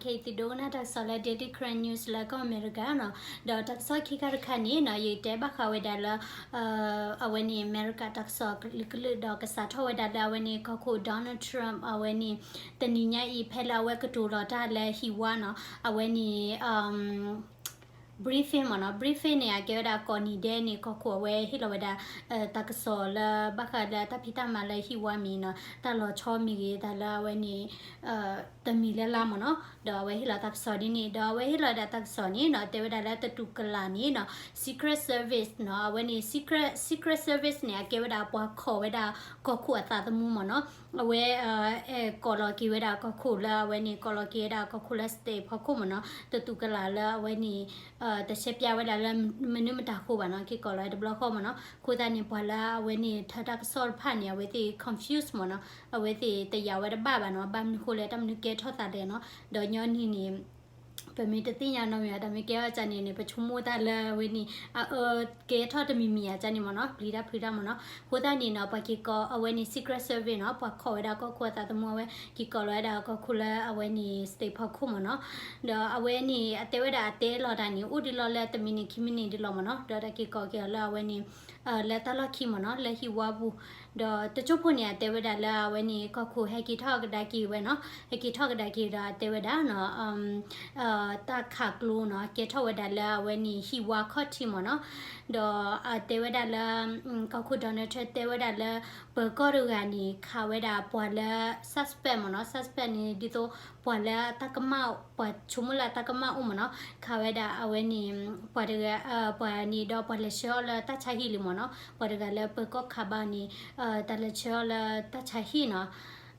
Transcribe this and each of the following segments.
ကဲ သုဒိကနၣ်တၢ်ကစီၣ်လၢ Daily Karen News လၢကီၢ်အမဲရကၤနီၤ, ဒီးတၢ်ကစီၣ်ခံခါတခါန့ၣ်နီၤ ယတဲဘၣ်ဃးဝဲဒၣ်လၢ အဝဲန့ၣ် အမဲရကၤတၢ်ကစီၣ်ကလုာ်ကလုာ် ဒီးကစးထီၣ်ဝဲဒၣ်လၢအဝဲန့ၣ် ကီၢ်ခိၣ် Donald Trump အဝဲန့ၣ် တနံၤညါအံၤ ဖဲလၢအဝဲကတိၤလီၤတၢ်လၢဟံၣ်ဝါနီၤ အဝဲန့ၣ် briefing မ့ၢ်နီၤ, briefing န့ၣ် အကဲဝဲဒၣ်ကိးနံၤဒဲးန့ၣ် ကီၢ်ခိၣ်အဝဲဟ့ၣ်လီၤဝဲဒၣ် တၢ်ကစီၣ်လၢဘၣ်ဃးလၢတၢ်ဖံးတၢ်မၤလၢဟံၣ်ဝါမ့ၢ်နီၤ, တၢ်လီၤဆီမ့ၢ်ဂ့ၤ တၢ်လၢအဝဲန့ၣ် တမံၤလၢ်လၢ်မ့ၢ်နီၤ, ဒီးအဝဲဟ့ၣ်လီၤတၢ်ကစီၣ်ဒ်န့ၣ်, ဒီးအဝဲဟ့ၣ်လီၤဝဲဒၣ်တၢ်ကစီၣ်န့ၣ်နီၤ တဲဝဲဒၣ်လၢတတူၢ်ကလာ်န့ၣ်နီၤ Secret Service နီၤ, အဝဲန့ၣ် Secret Secret Service န့ၣ် အကဲဝဲဒၣ်ပှၤခိးဝဲဒၣ်ကီၢ်ခိၣ်အသးသမူမ့ၢ်နီၤ, အဝဲ ကိးလီၤက့ၤဝဲဒၣ်ကီၢ်ခိၣ်လၢအဝဲန့ၣ် ကိးလီၤက့ၤဝဲဒၣ်ကီၢ်ခိၣ်လၢ state ဖီခိၣ်မ့ၢ်နီၤ, တတူၢ်ကလာ်လၢအဝဲန့ၣ် တရှဲပၠးဝဲဒၣ်လၢမနုၤမတၤဃိဘၣ်နီၤ, က့ၤကိးလီၤဝဲတဘျီဃီမ့ၢ်နီၤ, အဃိသတးန့ၣ် ပှၤလၢအဝဲန့ၣ် ထၢတၢ်ကစီၣ်တဖၣ်န့ၣ် အဝဲသ့ၣ် confuse မ့ၢ်နီၤ, အဝဲသ့ၣ်တယာ်ဝဲတဘၣ်ဘၣ်နီၤ, ဘၣ်မနုၤဃိလဲၣ် တၢ်မနုၤကဲထီၣ်သးလဲၣ်နီၤ, ဒီးညီနုၢ်န့ၣ် ပမ့ၢ်တသ့ၣ်ညါနီတမံၤဘၣ် တၢ်မ့ၢ်ကဲထီၣ်ကန့ၣ်န့ၣ် ပဆိကမိၣ်တၢ်လၢအဝဲန့ၣ် အအၢကဲထီၣ်တမံၤမံၤဧါကန့ၣ်မ့ၢ်နီၤ, ပျံၤတၢ်ဖုးတၢ်မ့ၢ်နီၤ, အဃိသတးန့ၣ်နီၤ ပှၤက့ၤကိးအဝဲန့ၣ် Secret Service နီၤ, ပှၤခိးဝဲဒၣ်ကီၢ်ခိၣ်အသးသမူ အဝဲက့ၤကိးလီၤဝဲဒၣ်ကီၢ်ခိၣ်လၢအဝဲန့ၣ် state ဖီခိၣ်မ့ၢ်နီၤ, ဒီးအဝဲန့ၣ် အတဲဝဲဒၣ်အတဲလီၤတၢ်န့ၣ် အိၣ်ဒံးလီၤလၢတမံးနံးခံမံးနံးဒံးလီၤမ့ၢ်နီၤ, ဒီးတၢ်က့ၤကိးက့ၤအီၤလၢအဝဲန့ၣ် လၢတၢ်လီၢ်ခံမ့ၢ်နီၤ, လၢဟံၣ်ဝါပူၤ, ဒီးတကၠိၢ်ဖိန့ၣ် အတဲဝဲဒၣ်လၢအဝဲန့ၣ် ကီၢ်ခိၣ်ဟဲက့ၤထီၣ်ကဒါက့ၤဝဲနီၤ, ဟဲက့ၤထီၣ်ကဒါက့ၤဒီးအတဲဝဲဒၣ်နီၤ တၢ်ခးကျိနီၤ ကဲထီၣ်ဝဲဒၣ်လၢအဝဲန့ၣ် ဟံၣ်ဝါခီၣ်ထံးမ့ၢ်နီၤ, ဒီးအတဲဝဲဒၣ်လၢ ကီၢ်ခိၣ် Donald Trump တဲဝဲဒၣ်လၢ ပၢၤကီၢ်တဂၤန့ၣ် ခးဝဲဒၣ်ပှၤလၢ suspect မ့ၢ်နီၤ, suspect န့ၣ် ဒ်သိးပှၤလၢတၢ်ကမၣ် ပှၤဆိကမိၣ်လၢတၢ်ကမၣ်အိၣ်မ့ၢ်နီၤ, ခးဝဲဒၣ်အဝဲန့ၣ် ပှၤတဂၤ ပှၤန့ၣ်ဒီးပှၤလဲၤဆှၢအီၤလၢတၢ်ဆါဟံၣ်လံမ့ၢ်နီၤ, ပှၤတဂၤလၢပၢၤကီၢ်ခးဘၣ်န့ၣ် တၢ်လဲၤဆှၢအီၤလၢတၢ်ဆါဟံၣ်နီၤ,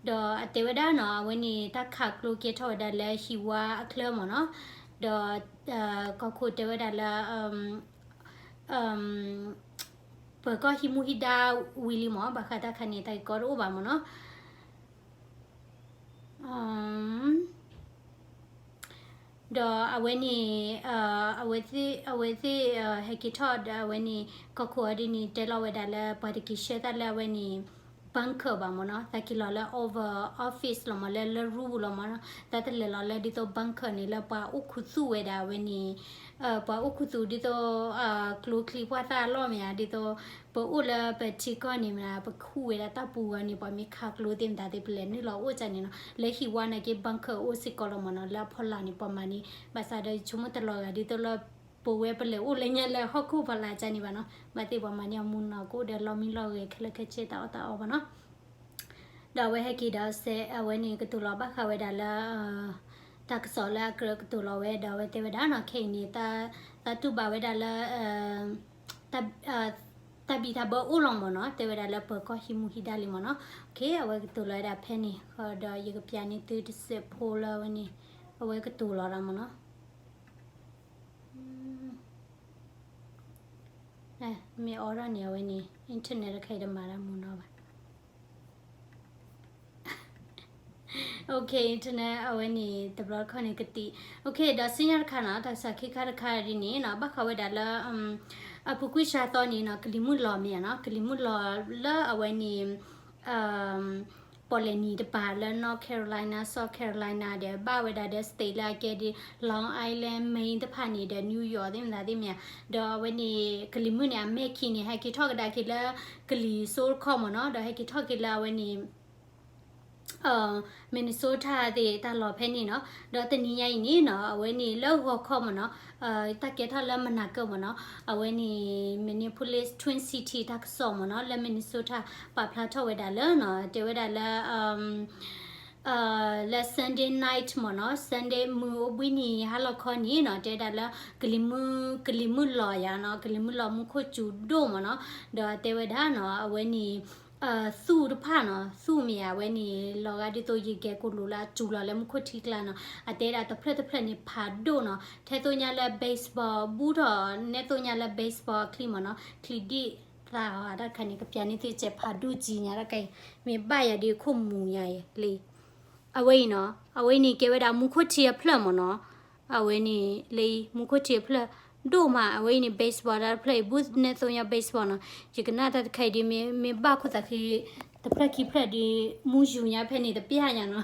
ဒီးအတဲဝဲဒၣ်နီၤ အဝဲန့ၣ်တၢ်ခးကျိကဲထီၣ်ဝဲဒၣ်လၢဟံၣ်ဝါအချၢမ့ၢ်နီၤ, ဒီး ကီၢ်ခိၣ်တဲဝဲဒၣ်လၢ ပၢၤကီၢ်ဟံးမူဟံးဒါဝံၤလံမ့ၢ် ဘၣ်ဃးတၢ်ခါန့ၣ် တၢ်ဂ့ၢ်ကီတအိၣ်ဘၣ်မ့ၢ်နီၤ, ဒီးအဝဲန့ၣ် အဝဲသ့ၣ် အဝဲသ့ၣ် ဟဲက့ၤထီၣ်ဒီးအဝဲန့ၣ် ကီၢ်ခိၣ်အီၤဒ်န့ၣ် တဲလီၤဝဲဒၣ်လၢပှၤတက့ၤဆှၢတၢ်လၢအဝဲန့ၣ် bunker ဘၣ်မ့ၢ်နီၤ, တၢ်က့ၤလီၤလၢ Oval Office လီၤမ့ၢ် လၢ လၢ ရူပူၤ လီၤမ့ၢ်နီၤ, တၢ်တလဲၤလီၤလၢဒ်သိး bunker န့ၣ် လၢပှၤအိၣ်ခူသူၣ်ဝဲဒၣ်အဝဲန့ၣ် ပှၤအိၣ်ခူသူၣ်ဒ်သိး ကျိချံပှၢ်သၣ်အလီၢ်မ့ၢ်ဧါ, ဒ်သိး ပအိၣ်လၢပထံကီၢ်န့ၣ်မ့ၢ်ဧါ, ပခူၣ်ဝဲဒၣ်တၢ်ပူၤဝဲန့ၣ် ပှၤမ့ၢ်ခးကျိသ့ၣ်မတၤသ့ၣ် ပလဲၤနုာ်လီၤအိၣ်ကၢ်န့ၣ်နီၤ, လၢဟံၣ်ဝါနာ်က့ bunker အိၣ်စ့ၢ်ကီးလီၤမ့ၢ်နီၤ, လၢအဖီလာ်န့ၣ် ပှၤမၤန့ၣ် ဘၣ်ဆၣ်ဒီးယဆိကမိၣ်တလီၤဂာ်ဒ်သိးလၢ ပဝဲပလဲၤအိၣ်လၢညါလၢဟီၣ်ခိၣ်ဖီလာ်ကၢ်န့ၣ်ဘၣ်နီၤ, ဘၣ်သ့ၣ်ပှၤမၤန့ၢ်အမူနီၤ ကအိၣ်ဒီးလီမံလီဂဲၤခဲလၢာ်ခဲဆ့တၢ်အီၣ်တၢ်အီဘၣ်နီၤ. ဒီးအဝဲဟဲက့ၤဒီးစဲး အဝဲန့ၣ်ကတိၤလီၤဘၣ်ဃးဝဲဒၣ်လၢ တၢ်ကစီၣ်လၢအကြၢးကတိၤလီၤဝဲ ဒီးအဝဲတဲဝဲဒၣ်နီၤ ခဲအံၤန့ၣ် သးတူၢ်ဘၣ်ဝဲဒၣ်လၢ တၢ်ဘံၣ်တၢ်ဘၢအိၣ်လီၤမ့ၢ်နီၤ, တဲဝဲဒၣ်လၢပၢၤကီၢ်ဟံးမူဟံးဒါလံမ့ၢ်နီၤ. အဝဲကတိၤလီၤဝဲဒၣ်ဖဲန့ၣ် ဒီးယကပျးန့ၢ်သုတစဲးဖိလၢအဝဲန့ၣ် အဝဲကတိၤလီၤဒၣ်မ့ၢ်နီၤ. မ့ၢ်အိးထီၣ်န့ၣ် အဝဲန့ၣ် internet တခါအံၤတမၤတၢ်မူနီၤဘၣ်. Okay, internet အဝဲန့ၣ် တဘျီတခီၣ်န့ၣ်ကတံာ်. Okay, ဒီးဆူညါတခါနီၤ တၢ်ကစီၣ်ခံခါတခါဒ်န့ၣ်နီၤ ဘၣ်ဃးဝဲဒၣ်လၢ အပူၤကွံာ်စှၤသီန့ၣ်နီၤ ကလံၤမုၢ်လီၤမ့ၢ်ဧါနီၤ, ကလံၤမုၢ်လီၤလၢအဝဲန့ၣ် ပီၣ်လဲၣ်နံၤတပၤလၢ North Carolina, South Carolina ဒီး ဘၣ်ဝဲဒၣ်ဒီး state လၢအကဲဒ် Long Island, Maine တဖၣ်န့ၣ်ဒီး New York သ့ၣ်မတၤသ့ၣ်မ့ၢ်ဧါ, ဒီးအဝဲန့ၣ် ကလံၤမုၢ်န့ၣ် အမဲၢ်ခံန့ၣ် ဟဲက့ၤထီၣ်ကဒါက့ၤလၢ ကလံၤစိတခီမ့ၢ်နီၤ, ဒီးဟဲက့ၤထီၣ်က့ၤလၢအဝဲန့ၣ် Minnesota သ့ၣ်တၢ်လီၢ်ဖဲန့ၣ်နီၤ, ဒီးတနံၤညါအံၤန့ၣ်နီၤ အဝဲန့ၣ်လၢဂီၤခီမ့ၢ်နီၤ တၢ်ကဲထီၣ်လၢမုၢ်နၤကၢၢ်မ့ၢ်နီၤ, အဝဲန့ၣ် Minneapolis Twin City တၢ်ကစီၣ်မ့ၢ်နီၤ လၢ Minnesota ပာ်ဖျါထီၣ်ဝဲဒၣ်လၢနီၤ တဲဝဲဒၣ်လၢ လၢ Sunday night မ့ၢ်နီၤ Sunday မုၢ်အိၣ်ဘှံးနံၤဟါလီၤခီန့ၣ်နီၤ တဲဝဲဒၣ်လၢ ကလံၤမုၢ် ကလံၤမုၢ်လီၤယၤနီၤ ကလံၤမုၢ်လီၤမူခိၣ်စူၤဒိၣ်မ့ၢ်နီၤ, ဒီးတဲဝဲဒၣ်နီၤ အဝဲန့ၣ် သူၣ်တဖၣ်နီၤ သူၣ်မ့ၢ်ဧါ အဝဲန့ၣ် လီၤဂာ်ဒ်သိးယံၤကဲၤကိၣ်လိၤလၢအစူၤလီၤလၢမူခိၣ်ထံကျါနီၤ အတဲဒၣ်တဖျၢၣ်တဖျၢၣ်န့ၣ် ဖးဒိၣ်နီၤ ထဲသိညါလၢ baseball ဘူးထီၣ် နဲသိညါလၢ baseball အချံမ့ၢ်နီၤ ချံဒံၣ်သၣ်အီၤ တၢ်တခါန့ၣ် ကပျးန့ၢ်သုစဲးဖးဒိၣ်ကံညါတၢ်ခါအံၤ မ့ၢ်ဘၣ်ယၤဒ်ခိၣ်မူၤညါအံၤလံ အဝဲအံၤနီၤ အဝဲအံၤန့ၣ် ကဲဝဲဒၣ်မူခိၣ်ထံအဖျၢၣ်မ့ၢ်နီၤ, အဝဲန့ၣ် လၢမူခိၣ်ထံအဖျၢၣ် ဒိၣ်မး အဝဲအံၤန့ၣ် baseball တၢ်တဖျၢၣ်အံၤ ဘူးနဲသိညါ baseball နီၤ, ယကနၣ်တၢ်တခါအံၤဒ် မ့ၢ်ဘၣ်ခိၣ်သးခံ တဖျၢၣ်ခံဖျၢၣ်ဒ် မူယူၤညါဖဲန့ၣ် တပျၢ်ညါနီၤ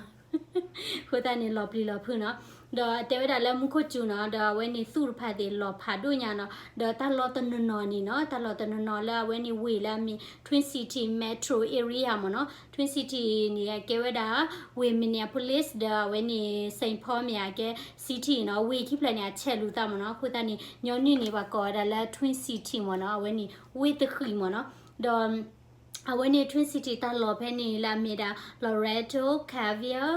အဃိသတးန့ၣ် လီၤပျံၤလီၤဖုးနီၤ. ဒီးတဲဝဲဒၣ်လၢမူခိၣ်စူၤနီၤ, ဒီးအဝဲန့ၣ်သူၣ်တဖၣ်သ့ၣ်လီၤဖးဒိၣ်ညါနီၤ. ဒီးတၢ်လီၢ်တနီၤနီၤန့ၣ်နီၤ, တၢ်လီၢ်တနီၤနီၤလၢအဝဲန့ၣ် ဝ့ၢ်လၢအမ့ၢ် Twin City Metro Area မ့ၢ်နီၤ. Twin City န့ၣ် အကဲဝဲဒၣ် ဝ့ၢ် Minneapolis ဒီးအဝဲန့ၣ် Saint Paul မ့ၢ်ဧါ, ကဲ city နီၤ. ဝ့ၢ်ခံဖျၢၣ်န့ၣ် အဆဲးလူၤသးမ့ၢ်နီၤ. အဃိသတးန့ၣ် ညီနုၢ်န့ၣ် ပှၤကိးဝဲဒၣ်လၢ Twin City မ့ၢ်နီၤ. အဝဲန့ၣ် ဝ့ၢ်တဃံးမ့ၢ်နီၤ. ဒီး အဝဲန့ၣ် Twin City တၢ်လီၢ်ဖဲန့ၣ်လၢအမ့ၢ်ဒၣ် Loretto, Cavill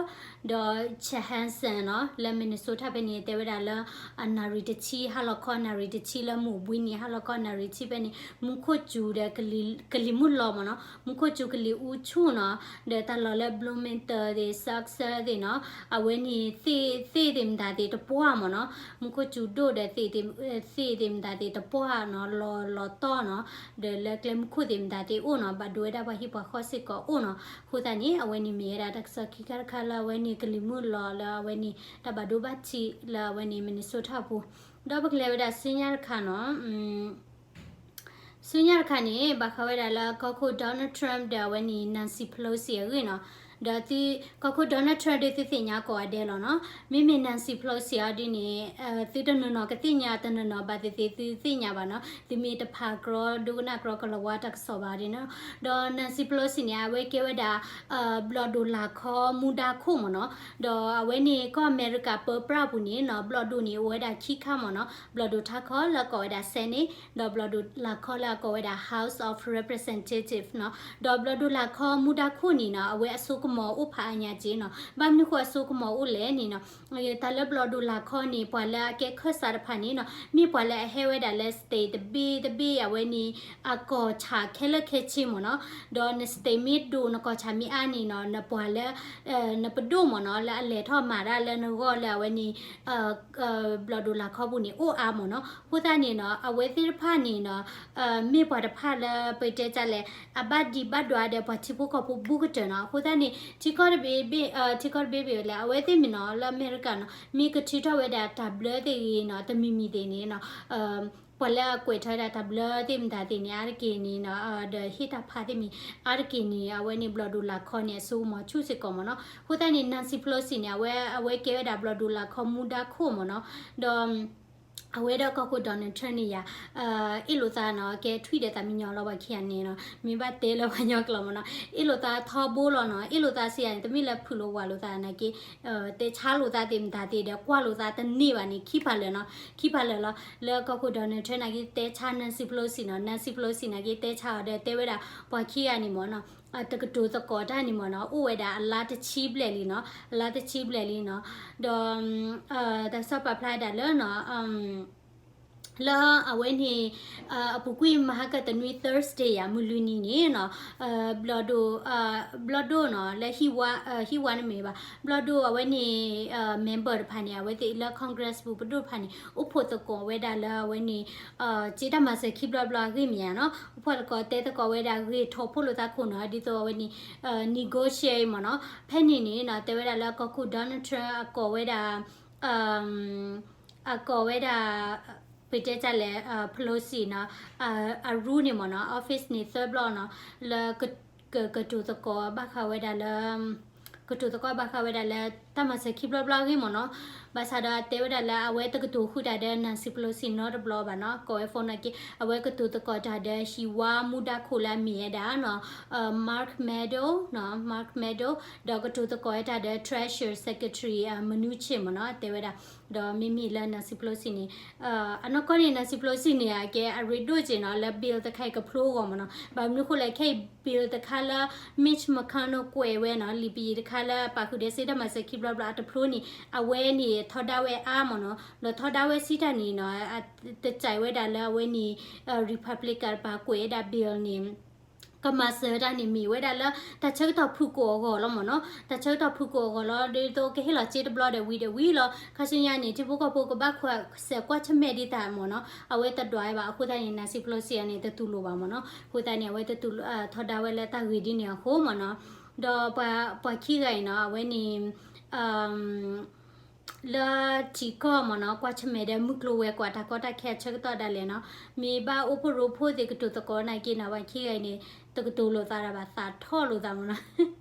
ဒီး Chanhassen နီၤ, လၢ Minnesota ဖဲန့ၣ် တဲဝဲဒၣ်လၢ အနၣ်ရံၣ်တဆံ ဟါလီၤခီနၣ်ရံၣ်တဆံ လၢမုၢ်ဘှံးနံၤ ဟါလီၤခီနၣ်ရံၣ်တဆံဖဲန့ၣ် မူခိၣ်စူၤဒီး ကလံၤမုၢ်လီၤမ့ၢ်နီၤ, မူခိၣ်စူၤကလံၤအူဆူၣ်နီၤ, ဒီးတၢ်လီၢ်လၢ Bloomington သ့ၣ် Sauk သ့ၣ်နီၤ, အဝဲန့ၣ် သ့ၣ်သ့ၣ်သ့ၣ်မတၤသ့ၣ်တပှၢ်မ့ၢ်နီၤ, မူခိၣ်စူၤဒိၣ်ဒီး သ့ၣ်သ့ၣ်မတၤသ့ၣ်တပှၢ်နီၤ, လီၤလီၤတီၢ်နီၤ, ဒီးလၢကျဲမုၢ်ခိၣ်သ့ၣ်မတၤသ့ၣ်အိၣ်နီၤ, ဘၣ်ဒိဝဲဒၣ်ပှၤဟံၣ်ပှၤဃီစ့ၢ်ကီးအိၣ်နီၤ. အဃိသတးန့ၣ် အဝဲန့ၣ်မ့ၢ်ဝဲဒၣ်တၢ်ကစီၣ်ခံခါတခါလၢအဝဲန့ၣ် ကလံၤမုၢ်လီၤလၢအဝဲန့ၣ် တၢ်ဘၣ်ဒိဘၣ်ထံးလၢအဝဲန့ၣ် Minnesota ပူၤ, ဒီးပကလဲၤဝဲဒၣ်ဆူညါတခါနီၤ ဆူညါတခါန့ၣ် ဘၣ်ဃးဝဲဒၣ်လၢကီၢ်ခိၣ် Donald Trump ဒီးအဝဲန့ၣ် Nancy Pelosi အဂ့ၢ်နီၤ, ဒီးသုကီၢ်ခိၣ် Donald Trump ဒ်သုသ့ၣ်ညါကိးဂၤဒဲးလီၤနီၤ, မ့မ့ၢ် Nancy Pelosi အီၤဒ်န့ၣ် သုတနီၤနီၤကသ့ၣ်ညါတနီၤနီၤ ဘၣ်သ့ၣ်သ့ၣ်သုသ့ၣ်ညါဘၣ်နီၤ, သုမ့ၢ်တဖးကြီ ဒိကနၣ်ကြီကလၤဝါတၢ်ကစီၣ်ဘၣ်ဒ်န့ၣ်, ဒီး Nancy Pelosi န့ၣ် အဝဲကဲဝဲဒၣ် ဘျီၣ်ဒိၣ်လာ်ခီမူဒါခိၣ်မ့ၢ်နီၤ, ဒီးအဝဲန့ၣ်ကီၢ်အမဲရကၤပၢပြးပူၤန့ၣ်နီၤ ဘျီၣ်ဒိၣ်န့ၣ်အိၣ်ဝဲဒၣ်ခံခါမ့ၢ်နီၤ, ဘျီၣ်ဒိၣ်ထးခီလၢအကိးဝဲဒၣ် Senate ဒီးဘျီၣ်ဒိၣ်လာ်ခီလၢအကိးဝဲဒၣ် House of Representative နီၤ, ဒီးဘျီၣ်ဒိၣ်လာ်ခီမူဒါခိၣ်န့ၣ်နီၤ အဝဲအစိကမီၤအိၣ်ဖးအါညါက့နီၤ, ဘၣ်မနုၤဃိအစိကမီၤအိၣ်လဲၣ်န့ၣ်နီၤ တၢ်လၢဘျီၣ်ဒိၣ်လာ်ခီန့ၣ် ပှၤလၢအကဲခၢၣ်စးတဖၣ်န့ၣ်နီၤ မ့ၢ်ပှၤလၢအဟဲဝဲဒၣ်လၢ state တဘ့ၣ်တဘ့ၣ် အဝဲန့ၣ် အကီၢ်ဆၣ်ခဲလၢာ်ခဲဆ့မ့ၢ်နီၤ, ဒီးန state မ့ၢ်ဒိၣ်နကီၢ်ဆၣ်မ့ၢ်အါန့ၣ်နီၤ နပှၤလၢ နပဒိၣ်မ့ၢ်နီၤ လၢအလဲၤထီၣ်မၤတၢ်လၢနဂီၢ်လၢအဝဲန့ၣ် ဘျီၣ်ဒိၣ်လာ်ခီပူၤန့ၣ် အိၣ်အါမ့ၢ်နီၤ. အဃိသတးန့ၣ်နီၤ အဝဲသ့ၣ်တဖၣ်န့ၣ်နီၤ မ့ၢ်ပှၤတဖၣ်လၢပတဲတၢ်လဲၣ် အဘၣ်ဒံးဘၣ်ဒွးဒီးပှၤထံဖိကီၢ်ဖိဘူးကတၢၢ်နီၤ. အဃိသတးန့ၣ် ထံကီၢ်တဘ့ၣ်ဘ့ၣ် ထံကီၢ်တဘ့ၣ်ဘ့ၣ်လၢ အဝဲသ့ၣ်မ့ၢ်နီၤ လၢအမဲရကၤနီၤ မ့ၢ်ကထုးထီၣ်ဝဲဒၣ်တၢ်ဘျၢသ့ၣ်ဂ့ၤနီၤ တမံၤမံၤသ့ၣ်န့ၣ်နီၤ ပှၤလၢအကွဲးထီၣ်ဝဲဒၣ်တၢ်ဘျၢသ့ၣ်မတၤသ့ၣ်န့ၣ် အါတက့ၢ်န့ၣ်နီၤ ဒီးဟ့ၣ်တၢ်ဖးသ့ၣ်မံၤ အါတက့ၢ်န့ၣ် အဝဲန့ၣ်ဘျီၣ်ဒိၣ်လာ်ခီန့ၣ် အစိကမီၤဆူၣ်စ့ၢ်ကီးမ့ၢ်နီၤ. အဃိသတးန့ၣ် Nancy Pelosi န့ၣ် အဝဲ အဝဲကဲဝဲဒၣ်ဘျီၣ်ဒိၣ်လာ်ခီမူဒါခိၣ်မ့ၢ်နီၤ ဒီး အဝဲဒီးကီၢ်ခိၣ် Donald Trump န့ၣ်ယၤ အ့ၣ်လိာ်သးနီၤ ကဲထွံၣ်ဒီးသးမံညီၤလီၤ ပှၤခံဂၤန့ၣ်နီၤ မ့ၢ်ဘၣ်တဲလၢပှၤကညီကျိာ်မ့ၢ်နီၤ အ့ၣ်လိာ်သးထီဘိလီၤနီၤ. အ့ၣ်လိာ်သးစံးယၤန့ၣ် တမ့ၢ်လၢဖုးလိာ်ဝးလိာ်သးနာ်က့ တဲဆါလိာ်သးသ့ၣ်မတၤသ့ၣ်ဒီး ကွၢ်လိာ်သးတန့ၢ်ဘၣ်န့ၣ် ခံဖးလၢာ်နီၤ ခံဖးလၢာ်လီၤ. လၢကီၢ်ခိၣ် Donald Trump နာ်က့တဲဆါ Nancy Pelosi နီၤ Nancy Pelosi နာ်က့တဲဆါအီၤဒီး တဲဝဲဒၣ်ပှၤခံဂၤန့ၣ်မ့ၢ်နီၤ တကတိၤသကိးတၢ်န့ၣ်မ့ၢ်နီၤ အိၣ်ဝဲဒၣ်အလါတဆံဘျဲၣ်လံနီၤ အလါတဆံဘျဲၣ်လံနီၤ ဒီး တၢ်ကစီၣ်ပာ်ဖျါဒၣ်လၢနီၤ လၢအဝဲန့ၣ် အပူၤကွံာ်မဟါကတနွံ Thursday ယၤ မုၢ်လွံၢ်နံၤန့ၣ်နီၤ ဘျီၣ်ဒိၣ် ဘျီၣ်ဒိၣ်နီၤ လၢဟံၣ်ဝါ ဟံၣ်ဝါန့ၣ်မ့ၢ်ဘၣ် ဘျီၣ်ဒိၣ်အဝဲန့ၣ် member တဖၣ်န့ၣ် အဝဲသ့ၣ်လၢ Congress ပူၤပဒိၣ်တဖၣ်န့ၣ် အိၣ်ဖှိၣ်သကိးဝဲဒၣ်လၢအဝဲန့ၣ် က့တၢ်မၤစၢၤခံဘျီဘျီအဂ့ၢ်မ့ၢ်ဧါနီၤ အိၣ်ဖှိၣ်သကိးတဲသကိးဝဲဒၣ်ဂ့ၢ်ထီၣ်ဖှိၣ်လိာ်သးခိၣ်နီၤ ဒ်သိးအဝဲန့ၣ် negotiate မ့ၢ်နီၤ ဖဲန့ၣ်န့ၣ်နီၤ တဲဝဲဒၣ်လၢကီၢ်ခိၣ် Donald Trump အကိးဝဲဒၣ် အကိးဝဲဒၣ် ပတဲတၢ်လဲၣ် Pelosi နီၤ အ room န့ၣ်မ့ၢ်နီၤ office န့ၣ်သၢဘျီနီၤ လၢ ကတိၤသကိးဘၣ်ဃးဝဲဒၣ်လၢ ကတိၤသကိးဘၣ်ဃးဝဲဒၣ်လၢ တၢ်မၤစၢၤခံဘျီဘျီအဂ့ၢ်မ့ၢ်နီၤ ဘၣ်ဆၣ်ဒီးတဲဝဲဒၣ်လၢအဝဲတကတိၤဃုာ်တၢ်ဒီး Nancy Pelosi နီတဘျီဘၣ်နီၤ ကိးဝဲ phone နာ်က့ အဝဲကတိၤသကိးတၢ်ဒီး ဟံၣ်ဝါမူဒါခိၣ်လၢအမ့ၢ်ဝဲဒၣ်နီၤ Mark Meadows နီၤ Mark Meadows ဒီးကတိၤသကိးဝဲတၢ်ဒီး Treasury Secretary Mnuchin မ့ၢ်နီၤ တဲဝဲဒၣ် ဒီးမ့မ့ၢ်လၢ Nancy Pelosi န့ၣ် အနီၢ်ကီၢ်န့ၣ် Nancy Pelosi န့ၣ် အကဲအရ့ဒိၣ်က့ၤနီၤ လၢ bill တခါအံၤကဖျိအဂီၢ်မ့ၢ်နီၤ ဘၣ်မနုၤဃိလဲၣ် ခဲအံၤ bill တခါလၢ Mitch McConnell ကွဲးဝဲနီၤ လံာ်ပယီၤတခါလၢပာ်ဃုာ်ဒီးစ့တၢ်မၤစၢၤခံဘျီဘျီအတဖျိန့ၣ် အဝဲန့ၣ်ထီဒါဝဲအါမ့ၢ်နီၤ ဒီးထီဒါဝဲစံးတၢ်န့ၣ်နီၤ တစဲးဝဲဒၣ်လၢအဝဲန့ၣ် Republican တပၤကွဲးဝဲဒၣ် bill န့ၣ် ကမၤစၢၤတၢ်န့ၣ်မ့ၢ်ဝဲဒၣ်လၢ တၢ်ဆၢကတီၢ်ဖုၣ်ကိာ်အဂီၢ်လီၤမ့ၢ်နီၤ တၢ်ဆၢကတီၢ်ဖုၣ်ကိာ်အဂီၢ်လီၤ ဒ်သိးကဟ့ၣ်လီၤစ့တဘျီဒီးဝံၤဒီးဝံၤလီၤ ခါဆူညါန့ၣ် ထံဖိကီၢ်ဖိကဘၣ်ခွဲးစဲးကွၢ်ဆၢၣ်မဲာ်ဒ်တၢ်မ့ၢ်နီၤ အဝဲတဒွးဘၣ် အဃိသတးန့ၣ် Nancy Pelosi န့ၣ် တတူၢ်လိာ်ဘၣ်မ့ၢ်နီၤ အဃိသတးန့ၣ် အဝဲတတူၢ်လိာ်ထီဒါဝဲလၢတၢ်ဂ့ၢ်ဒ်န့ၣ်အဃိမ့ၢ်နီၤ ဒီးပှၤခံဂၤအံၤနီၤ အဝဲန့ၣ် လၢထံကီၢ်မ့ၢ်နီၤ ကွၢ်ဆၢၣ်မဲာ်ဒီးမုၢ်ကျိၤဝဲၤကွာ်တၢ်ကီတၢ်ခဲအဆၢကတီၢ်ဒၣ်လဲာ်နီၤ မ့ၢ်ဘၣ်အိၣ်ဖှိၣ်ရိဖှိၣ်သ့ၣ်ကတိၤသကိးနာ်က့နီၤ ပှၤခံဂၤအံၤန့ၣ် တကတိၤလိာ်သးတၢ်ဘၣ် သးထီၣ်လိာ်သးမ့ၢ်နီ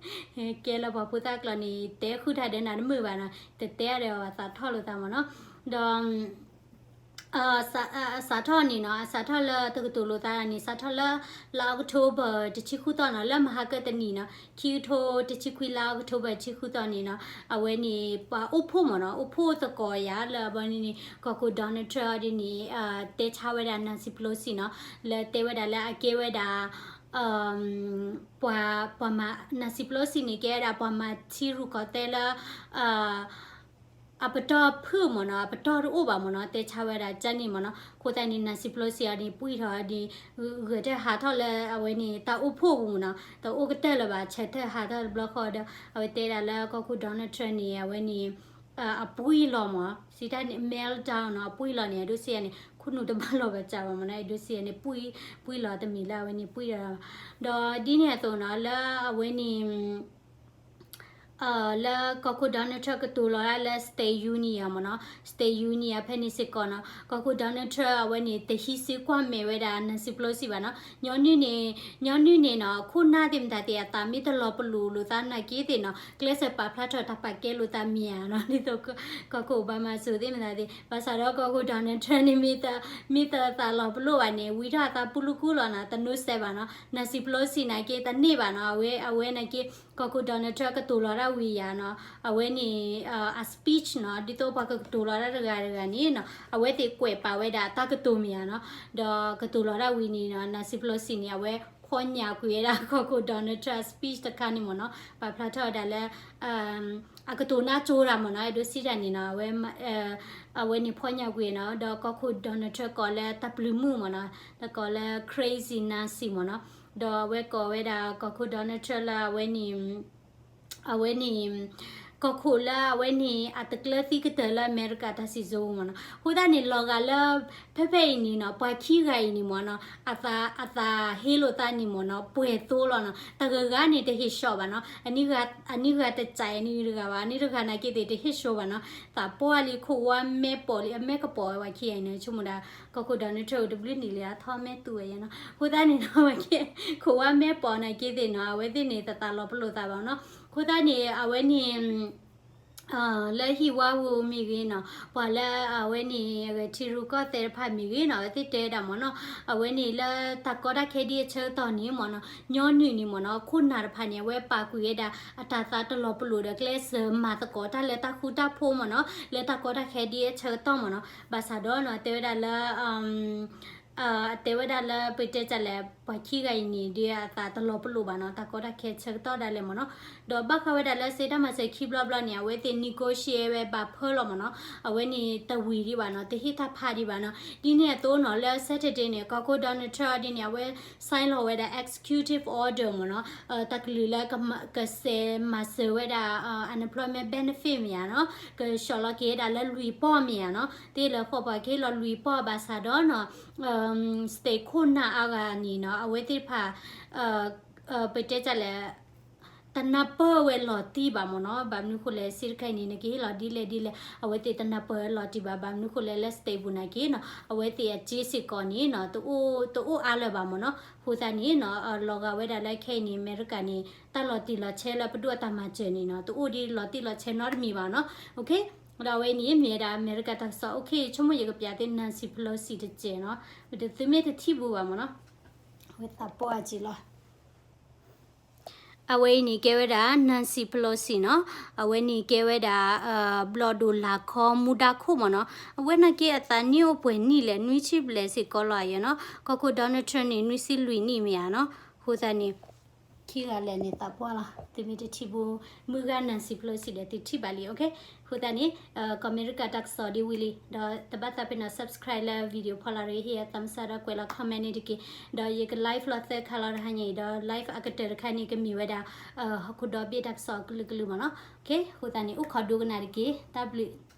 ၤ. ကဲလၢပှၤဖိသၣ်ကျိာ်န့ၣ် တဲဃုာ်တၢ်ဒီးနၤတမုာ်ဘၣ်နီၤ, တတဲအါဒီးဘၣ် သးထီၣ်လိာ်သးမ့ၢ်နီၤ. ဒီး အစးထီၣ်န့ၣ်နီၤ, အစးထီၣ်လၢတကတိၤလိာ်သးန့ၣ် စးထီၣ်လၢ လါ October တဆံဃုသီနီၤ, လၢမဟါကတနံၤနီၤ, ခံကထိတဆံခွံ လါ October တဆံဃုသီန့ၣ်နီၤ, အဝဲန့ၣ် ပှၤအိၣ်ဖှိၣ်မ့ၢ်နီၤ, အိၣ်ဖှိၣ်သကိးယၤလၢအဘီန့ၣ်န့ၣ် ကီၢ်ခိၣ် Donald Trump ဒ်န့ၣ် တဲဆါဝဲဒၣ် Nancy Pelosi နီၤ, လၢတဲဝဲဒၣ်လၢအကဲဝဲဒၣ် ပှၤ ပှၤမၤ Nancy Pelosi န့ၣ် ကဲဝဲဒၣ်ပှၤမၤထံရူၢ်ကီၢ်သဲးလၢ အပတီၢ်ဖုၣ်မ့ၢ်နီၤ, အပတီၢ်တအိၣ်ဘၣ်မ့ၢ်နီၤ, တဲဆါဝဲဒၣ်ကန့ၣ်မ့ၢ်နီၤ. အဃိသတးန့ၣ် Nancy Pelosi အီၤန့ၣ် ပှံၢ်ထီၣ်ဒ် ဂဲၤထၢၣ်ဟးထီၣ်လၢအဝဲန့ၣ် တၢ်အိၣ်ဖှိၣ်ပူၤမ့ၢ်နီၤ, တအိၣ်ကတၢၢ်လၢၤဘၣ်, ဆၢထၢၣ်ဟးထီၣ်တဘျီဃီဒီး အဝဲတဲဒၣ်လၢကီၢ်ခိၣ် Donald Trump န့ၣ် အဝဲန့ၣ် အပှံၢ်လီၤမ့ၢ် စံးတၢ်န့ၣ် melt down နီၤ, အပှံၢ်လီၤန့ၣ် အဒိစံးယၤန့ၣ် ခူၣ်နူာ်တဘၣ်လီၤဘၣ်စးဘၣ်မ့ၢ်နီၤ, အဒိစံးယၤန့ၣ် ပှံၢ် ပှံၢ်လီၤတမံၤလၢအဝဲန့ၣ်ပှံၢ်ဒီး ဒီးဒ်န့ၣ်အသိးနီၤ လၢအဝဲန့ၣ် လၢကီၢ်ခိၣ် Donald Trump ကတိၤလီၤဒၣ်လၢ State Union မ့ၢ်နီၤ, State Union ဖဲန့ၣ်စ့ၢ်ကီးနီၤ, ကီၢ်ခိၣ် Donald Trump အဝဲန့ၣ် တဟံးစုကွၢ်မဲာ်ဝဲဒၣ် Nancy Pelosi ဘၣ်နီၤ, ညီနုၢ်န့ၣ် ညီနုၢ်န့ၣ်နီၤ ခိၣ်နၢ်သ့ၣ်မတၤသ့ၣ် အသးမ့ၢ်တလီၤပလိာ်လိာ်သးနာ်က့သ့ၣ်နီၤ ကျဲးစၢးပာ်ဖျါထီၣ်တၢ်ပာ်ကဲလိာ်သးမ့ၢ်ဧါနီၤ, ဒ်သိးကီၢ်ခိၣ် Obama စိၤသ့ၣ်မတၤသ့ၣ်, ဘၣ်ဆၣ်ဒီးကီၢ်ခိၣ် Donald Trump န့ၣ် မ့ၢ်တ မ့ၢ်တသးလီၤပလိာ်ဘၣ်န့ၣ် ဝံထီၣ်အသးပူၤလူၤကူလီၤနီၤ, တနိစဲးဘၣ်နီၤ, Nancy Pelosi နာ်က့တန့ၢ်ဘၣ်နီၤ, အဝဲ အဝဲနာ်က့ ကီၢ်ခိၣ် Donald Trump ကတိၤလီၤဒၣ်ဝံၤယၤနီၤ, အဝဲန့ၣ် အ speech နီၤ, ဒ်သိးပှၤကကတိၤလီၤဒၣ်တဂၤတဂၤန့ၣ်နီၤ အဝဲသ့ၣ်ကွဲးပာ်ဝဲဒၣ်တၢ်ကတိၤမ့ၢ်ဧါနီၤ, ဒီးကတိၤလီၤဒၣ်ဝံၤန့ၣ်နီၤ Nancy Pelosi န့ၣ် အဝဲဖီၣ်ညၣ်ကွံာ်ဝဲဒၣ်ကီၢ်ခိၣ် Donald Trump speech တခါန့ၣ်မ့ၢ်နီၤ, ပာ်ဖျါထီၣ်ဝဲဒၣ်လၢ အကတိၤနါကၠိတၢ်မ့ၢ်နီၤ, အဒိစံးတၢ်န့ၣ်နီၤ, အဝဲ အဝဲန့ၣ်ဖီၣ်ညၣ်ကွံာ်နီၤ, ဒီးကီၢ်ခိၣ် Donald Trump ကိးလၢတၢ်ပျုၤမုၣ်မ့ၢ်နီၤ, ဒီးကိးလၢ crazy Nancy မ့ၢ်နီၤ, ဒီးအဝဲကိးဝဲဒၣ်ကီၢ်ခိၣ် Donald Trump လၢအဝဲန့ၣ် အဝဲန့ၣ် ကီၢ်ခိၣ်လၢအဝဲန့ၣ် အတကျၢၤသံကတၢၢ်လၢအမဲရကၤတၢ်စံၣ်စိၤမ့ၢ်နီၤ, အဃိသတးန့ၣ် လီၤဂာ်လၢ ဖဲဖဲအံၤန့ၣ်နီၤ ပှၤခံဂၤအံၤန့ၣ်မ့ၢ်နီၤ အသး အသးဟ့လိာ်သးန့ၣ်မ့ၢ်နီၤ ပှဲၤသိလီၤနီၤ, တဂၤဂၤန့ၣ်တဟ့ၣ်ဆှီဘၣ်နီၤ, အနံၣ်ဂၤ အနံၣ်ဂၤတစဲး အနံၣ်တဂၤဘၣ်, အနံၣ်တဂၤနာ်က့သ့ၣ်တဟ့ၣ်ဆှီဘၣ်နီၤ, သးပှၢ်လံ ခိၣ်ဝါမဲာ်ပိာ်လံ အမဲာ်ကပိာ်ဝဲ ပှၤခံဂၤအံၤန့ၣ် ဆိကမိၣ်ဒၣ် ကီၢ်ခိၣ် Donald Trump တဘျုးနံၣ်လံ အထီၣ်မဲာ်သူဝဲယဲနီၤ, အဃိသတးန့ၣ်နီၤ ပှၤခံ ခိၣ်ဝါမဲာ်ပိာ်နာ်က့သ့ၣ်နီၤ အဝဲသ့ၣ်န့ၣ် တသးလီၤပလိာ်သးဘၣ်နီၤ, အဃိသတးန့ၣ် အဝဲန့ၣ် လၢဟံၣ်ဝါပူၤမ့ၢ်ဂ့ၤနီၤ ပှၤလၢအဝဲန့ၣ် ဂဲၤထံရူၢ်ကီၢ်သဲးတဖၣ်မ့ၢ်ဂ့ၤနီၤ အဝဲသ့ၣ်တဲဝဲဒၣ်မ့ၢ်နီၤ, အဝဲန့ၣ်လၢတၢ်ကီတၢ်ခဲဒ်အဆၢကတီၢ်န့ၣ်မ့ၢ်နီၤ ညီနုၢ်န့ၣ်မ့ၢ်နီၤ ခိၣ်နၢ်တဖၣ်န့ၣ် အဝဲပာ်ကွံာ်ဝဲဒၣ် အတၢ်သးတလီၤပလိာ်ဒီးကျဲးစၢးမၤသကိးတၢ်လၢတၢ်ဃူတၢ်ဖိးမ့ၢ်နီၤ လၢတၢ်ကီတၢ်ခဲဒ်အဆၢကတီၢ်မ့ၢ်နီၤ, ဘၣ်ဆၣ်ဒီးနီၤ တဲဝဲဒၣ်လၢ အတဲဝဲဒၣ်လၢ ပတဲတၢ်လဲၣ် ပှၤခံဂၤအံၤန့ၣ် ဒ်အသးတလီၤပလိာ်ဘၣ်နီၤ တၢ်ကီတၢ်ခဲဆၢကတီၢ်ဒၣ်လဲာ်မ့ၢ်နီၤ, ဒီးဘၣ်ဃးဝဲဒၣ်လၢစ့တၢ်မၤစၢၤခံဘျီဘျီန့ၣ် အဝဲသ့ၣ် negotiate ဝဲဘၣ်ဖၢလီၤမ့ၢ်နီၤ, အဝဲန့ၣ်တဝံၤဒံးဘၣ်နီၤ တဟ့ၣ်တၢ်ဖးဒံးဘၣ်နီၤ, ဒ်န့ၣ်အသိးနီၤ လၢ Saturday န့ၣ် ကီၢ်ခိၣ် Donald Trump ဒ်န့ၣ် အဝဲ sign လီၤဝဲဒၣ် executive order မ့ၢ်နီၤ, တၢ်ကလုၢ်လၢကစဲးမၤစၢၤဝဲဒၣ် unemployment benefit မ့ၢ်ဧါနီၤ, ကဆှီလီၤက့ၤဝဲဒၣ်လၢလွံၢ်ပီၢ်မ့ၢ်ဧါနီၤ, သ့ၣ်လၢဃိပှၤကဟ့ၣ်လီၤလွံၢ်ပီၢ်ဘၣ်ဆၣ်ဒီးနီၤ state ခိၣ်နၢ်အါဂၤန့ၣ်နီၤ အဝဲသ့ၣ်တဖၣ် ပတဲတၢ်လဲၣ် တနၢ်ပၢၢ်ဝဲလီၤတံၢ်ဘၣ်မ့ၢ်နီၤ, ဘၣ်မနုၤဃိလဲၣ် စ့တခါအံၤန့ၣ် နကဟ့ၣ်လီၤဒ်လဲၣ်ဒ်လဲၣ် အဝဲသ့ၣ်တနၢ်ပၢၢ်လီၤတံၢ်ဘၣ်, ဘၣ်မနုၤဃိလဲၣ် လၢ state ပူၤနာ်က့နီၤ အဝဲသ့ၣ်အစ့စ့ၢ်ကီးန့ၣ်နီၤ တအိၣ်အါလၢၤဘၣ်မ့ၢ်နီၤ, အဃိသတးန့ၣ်နီၤ လီၤဂာ်ဝဲဒၣ်လၢခဲအံၤန့ၣ် အမဲရကၤန့ၣ် တၢ်လီၤတံၢ်လီၤဆဲးလၢပဒိၣ်အတၢ်မၤစၢၤန့ၣ်နီၤ တအိၣ်ဒ်လီၤတံၢ်လီၤဆဲးနီတမံၤဘၣ်နီၤ, ဒီးအဝဲန့ၣ် မ့ၢ်ဝဲဒၣ်အမဲရကၤတၢ်ကစီၣ်, ဆိကမိၣ်ယကပျးသု Nancy Pelosi တစဲးနီၤ, သုမ့ၢ်တထံၣ်ဘူးဘၣ်မ့ၢ်နီၤ, အဝဲသးပှၢ်က့ၤလီၤ. အဝဲအံၤန့ၣ်ကဲဝဲဒၣ် Nancy Pelosi နီၤ, အဝဲန့ၣ်ကဲဝဲဒၣ် ဘျီၣ်ဒိၣ်လၢ်ခီမူဒါခိၣ်မ့ၢ်နီၤ, အဝဲနာ်က့အသးနံၣ်အိၣ်ပှဲၤနံၣ်လဲၣ် နွံဆံဘျဲၣ်စ့ၢ်ကီးလီၤယဲနီၤ, ကီၢ်ခိၣ် Donald Trump န့ၣ် နွံဆံလွံၢ်နံၣ်မ့ၢ်ဧါနီၤ, အဃိသတးန့ၣ် ခံဂၤလဲၣ်န့ၣ်သးပှၢ်လီၤ, သုမ့ၢ်တထံၣ်ဘူး မုၢ်ဂၤ Nancy Pelosi ဒီးသုထံၣ်ဘၣ်လံ, အဃိသတးန့ၣ် ကီၢ်အမဲရကၤတၢ်ကစီၣ်ဒ်ဝံၤလံ, ဒီးတဘၣ်သးပ့ၤနီၣ် subscribe လၢ video ဖီလာ်ရ့ ဟ့ၣ်အသးမုၢ်ဆါဒီးကွဲးလီၤ comment န့ၣ်တက့ၢ်, ဒီးယက live လီၤသၢခါလီၤတဟါညါအံၤ ဒီး live အကတၢၢ်တခါန့ၣ် ကမ့ၢ်ဝဲဒၣ် ဟီၣ်ခိၣ်ဒီဘ့ၣ်တၢ်ကစီၣ်အကလုာ်ကလုာ်မ့ၢ်နီၤ, အဃိသတးန့ၣ် အိၣ်ခိးဒိကနၣ်တက့ၢ်, တၢ်ဘျုး